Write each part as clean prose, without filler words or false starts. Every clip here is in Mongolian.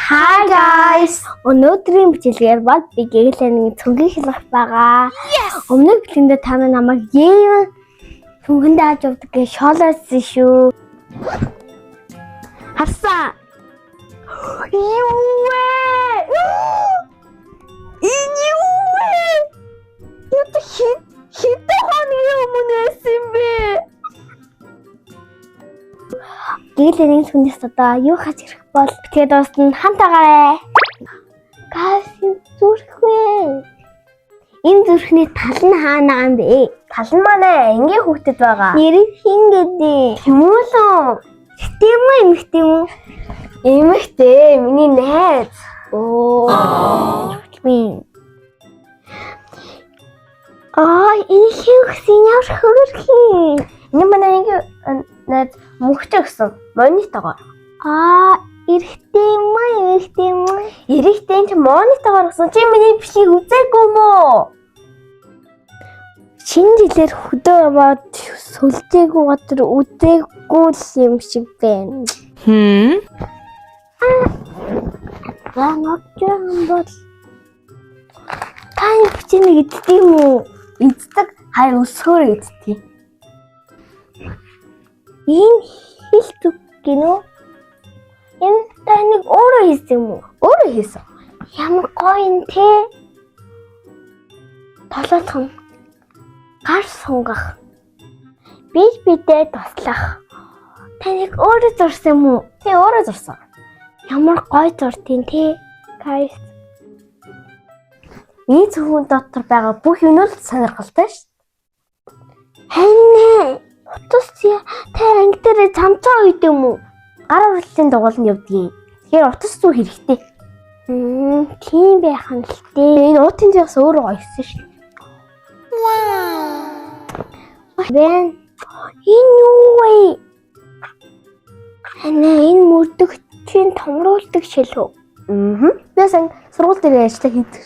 Hi guys. Өнөөдрийн бичлэгээр бол би гэрэлэний цүнхийг хэлэх байгаа. Өмнөх бичлэгэндээ та нар намайг ийм цүнхэндээ авч явдаг гэж шоолоодсон шүү. Харсан. Юу вэ? Энэ юу вэ? Юу хит хитэн хоногийн өмнө байсан юм бэ? Гэрэлэний цүнхээс одоо юу хаж ирэх бол битгээд дуусна хамт агаарай. Guys, энэ зүрх вэ? Энэ зүрхний тал нь хаана байгаа юм бэ? Тал нь манай ангийн хүүхдэд байгаа. Нэрийг хин гэдэг. Тэмүүлэн. Эрэгтэй юм уу эмэгтэй юм уу? Эмэгтэй миний найз. Оо. Аа, энэ хин гэсэн ямар хөөрхөн. Энэ манай ангийн найз мөнхтэй гэсэн монитогоор. Аа, эрэгтэй юм уу эмэгтэй юм уу? Эрэгтэй чи монитогоор гэсэн. Чи миний бичлэгийг үзээгүй юм уу? Шинэ жилээр хөдөө яваад сүлжээгүй газар үзээгүй л юм шиг байна. Hmm? За, ногдсон бол та энэ бичээнийг иддэг юм уу? Эздэг харин өсгөөр эздэг. Энэ хил зүг гинүү? Энэ та нэг өөрөө хийсэн юм уу? Өөрөө хийсэн. Ямар гоё юм те. Толоцхон. Гар сунгах. Би бидээ туслах. Таныг өөрөө зурсан юм уу? Тий өөрөө зурсан. Ямар гоё зурдیں те. Guys. Миний зөвхөн дотор байгаа бүх юм л сонирхолтой шүү. Хэнэ. Утас та анги дээр цамцаа үйд юм уу? Гар урлалын дугуул нь явдгийн. Тэгэхээр утас зүү хэрэгтэй. Тийм байх нь л дээ. Энэ уутын зүйс өөрөө гоёсэн шүү. Бэн. Энэ юу вэ? Хэнэ энэ мөрдөгчийн томруулдаг шил үү? Аа. Би сан сургууль дээр ажиллаа хийдэг.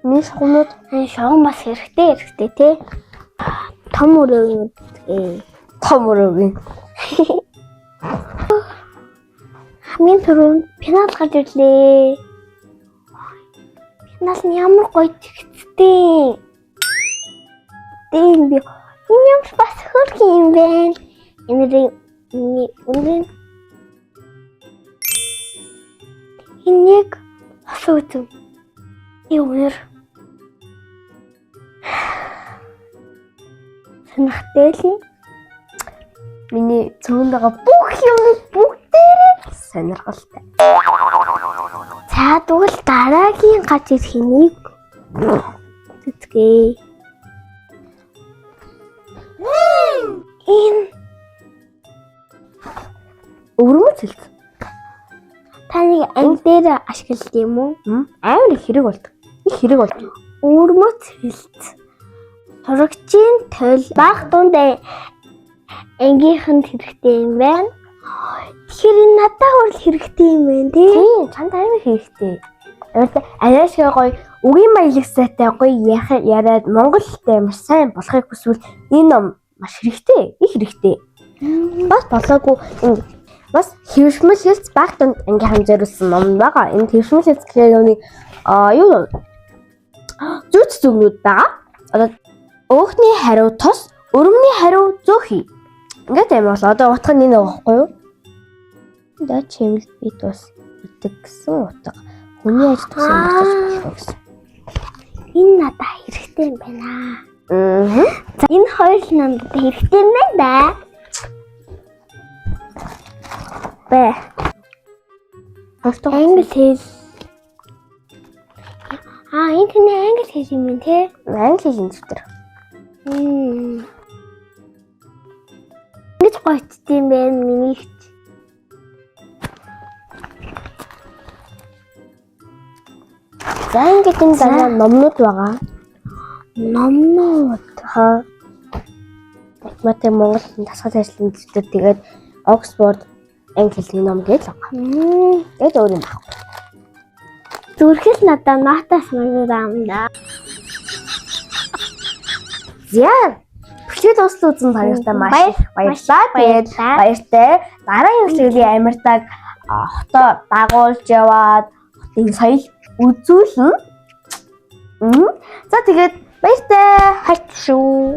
Миний шугамнууд Энэ шугам бас хэрэгтэй хэрэгтэй тий. Том өрөө том өрөөгийн. Хамгийн түрүүнд пенал гарч ирлээ. Пенал нь ямар гоё тэгцтэй. Тийм би. Энэ ямар бас хөөрхөн юм бэ? Энэ энэ энэ яг бас үзэм. Би өнөр сонирхтой л юм. Миний цөмөнд байгаа бүх юм бүгдээрээ сонирхолтой. За тэгвэл дараагийн гарч ирэх энийг үзгээе. Энэ Өвөрмөц хэлц. та нэг анги дээр ашиглалт юм уу? Амар их хэрэг болдог. Их хэрэг болдог. Өвөрмөц хэлц. Сурагчийн тойл баг дунд ангийнханд хэрэгтэй юм байна. Тэгэхээр энэ надад хүрэл хэрэгтэй юм байна тий. Тийм, чамд амар хэрэгтэй. Амар арай шиг гоё үгийн маялаг сайтай гоё яриад монгол хэлтэй маш сайн болохыг хүсвэл энэ ном маш хэрэгтэй. Их хэрэгтэй. Бас болоогүй энэ бас хэвшмэл хэлц баг дунд ангийн зориулсан ном байгаа. Энэ хэвшмэл хэлц гэхээр нэг юу зүйц зүгнүүд байгаа. Одоо өөхний хариу тус, өрөмний хариу зөөхий. Ингээд амар бол одоо утга нь энэ байгаа байхгүй юу? Да чимэл би тус идэг гэсэн утга. Хүний ажил тусын буцаж болох гэсэн. Энэ надад хэрэгтэй юм байна. Аа. За энэ хоёр л надад хэрэгтэй юм байна да. Бэ. Англи хэл. Аа энэ тэнэ англи хэл юм байна те. Англи хэлний дэвтэр. Ингэж гоёчт юм байна миний их. За ингээд энэ дараа номнууд байгаа. Номнууд. Хаа. Математик Монгол хэлний дасгал ажлын дэвтэр тэгээд Оксфорд англи хэлний ном гэж л байгаа. Тэгээд өөр юм байхгүй. Зүрхэл надад ноотоо санагдаад юм да. За. Бичлэг дуслал үзсэн танаас маш их баярлалаа. Тэгээд Баярлалаа. баяртай. Дараагийн бичлэгийг Амиртаг хотоо дагуулж яваад хотын соёл үзүүлнэ. За, тэгээд баяртай. Хайр шүү.